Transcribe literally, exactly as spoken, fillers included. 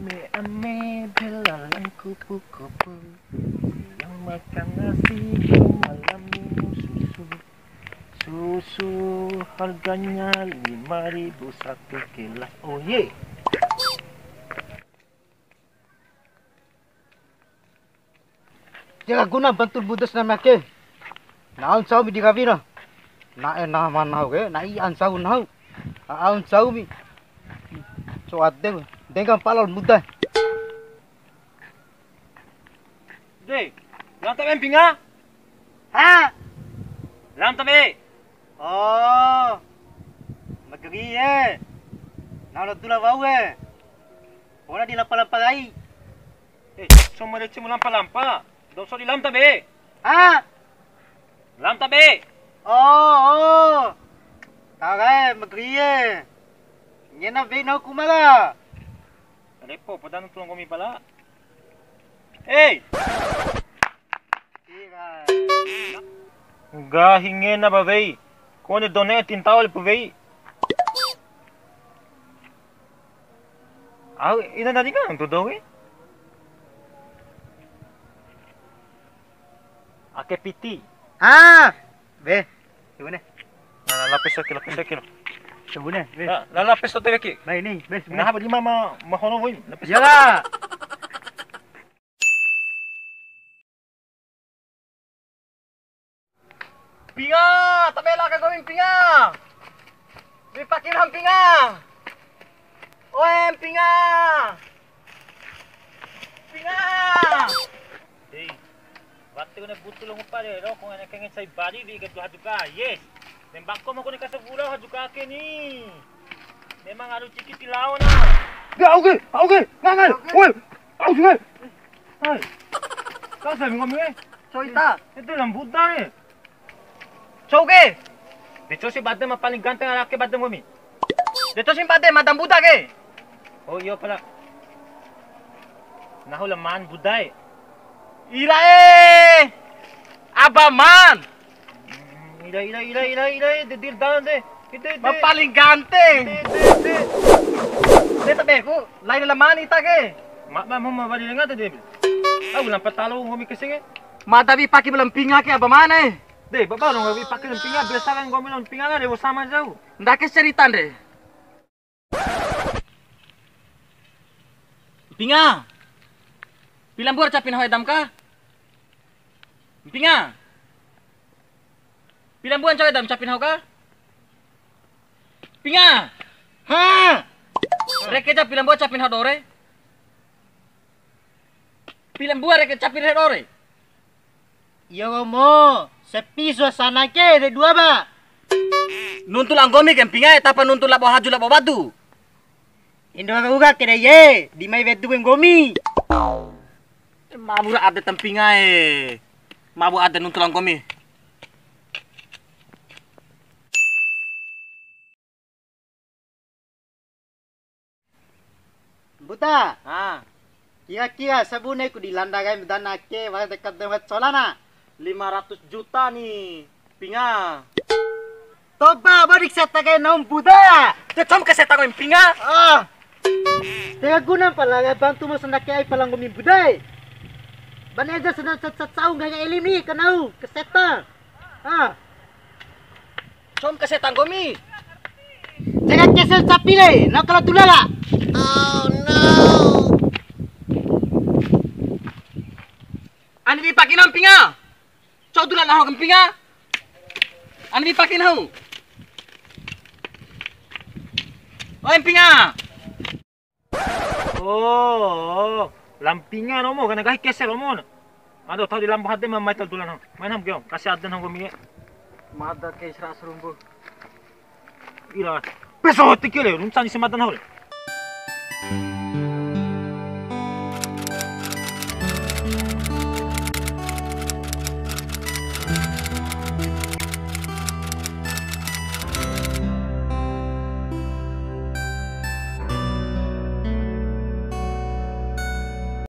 Ame, ame, bela langku pukupu. Yang makan nasi, yang malam minum susu. Susu harganya lima ribu satu gelas. Oh ye. Tiwara guna bantu mbuda sanai ake. Nahu ncau mi di kawina. Na'e nahu ma nahu ke, na'i ncau nahu. Au ncau mi. Coa de, dengga pala mbuda. De, lam ta be mpinga? Ha? Lam ta be. Oh. Magari e. Nahu la dula wa'u e. Pala di lampa-lampa kai. Eh, cuma dia cuma lampa-lampa. Dou so di lam ta be. Ha? Lam ta be. Oh, oh. Tahu kai, magari e. Ngena be nahu kuma ka. Repo, padahal tulang komi pala. Hei. Nggahi ngena ba wei. Kone done tintau le pu wei. Au, ina tadi kan tu dou e. Ake piti. Ah, be. Coba ne. Nah, lapis lagi, lapis lagi. Coba ne, be. Nah, lapis lagi. Baik ni, be. Nah, apa di mama mahono woi. Lapis. Iyalah. Mpinga, ta be la ka nggomi mpinga. Di paki nahu mpinga. Oe mpinga. Mpinga. Dei, wati kone butu lo ngupa de, ro kone kenge sai bari di ke tu haju ka. Yes. Tembako mo kone kasa gula haju ka ke ni. Memang harus ciki tilao na. Ya, oke, oke. Ngangan. Woi. Au sih. Hai. Kau saya ngomong eh. Coita. Itu lambutan eh. Cou ke? De cou si bade ma paling ganteng ara ake bade nggomi. De cou si bade mada mbuda ke? Oh iyo pala. Nahu la man mbuda e. Ira e. Aba man. Ira ira ira ira ira de dir dan de. Ide ide. Ma paling ganteng. Ide ide. De tabe ku lain la man ita ke. Ma ba mo ma bade lenga de. Au lampa talo nggomi kesenge. Mada wi'i paki ba la mpinga ke aba man e. De, baba lo ngawi pake mpinga, biasa kan nggomi la mpinga kan, de, sama jauh. Ndake cerita nde. Mpinga. Pila mbua ra capi nahu edam ka? Mpinga. Pila mbua ncau edam capi nahu ka? Mpinga. Ha. Reke ja pila mbua capi nahu dore. Pila mbua reke capi re dore. Iyo, Romo, sepi suasana ke re dua ba. Nuntu la nggomi ke mpinga e, tapa nuntu labo haju labo badu. Indo ra uga ke re ye, di mai wedu ke nggomi. Mabu ra ade ta mpinga e. Mabu ade nuntu la nggomi. Mbuda. Ah. Kira-kira sabune ku di landa kai mdana ke, wara dekat dengan colana. Lima ratus juta ni, mpinga. Toba, bodi seta kai nahu mbuda. Te com ke seta kai mpinga. Ah. Tega guna pala bantu mo sandake ai pala nggomi mbuda e. Ban eja sena cat cat sau nggahi eli ni kanau ke seta. Ah. Com ke seta nggomi. Ceka kese capi le, na kala dula la. Oh no. Ani di paki nahu mpinga. Cau dula nahu ke mpinga. Ani di paki nahu. Oi mpinga. Oh, la mpinga romo, kana nggahi kese romo. Ado, taho di lambo hade ma mai ta dula nahu. Mai nahu ke, kasi ade nahu nggomi ke. Mada ke sera sarumbu. Ira, peso tiki le, runcan isi mada nahu le.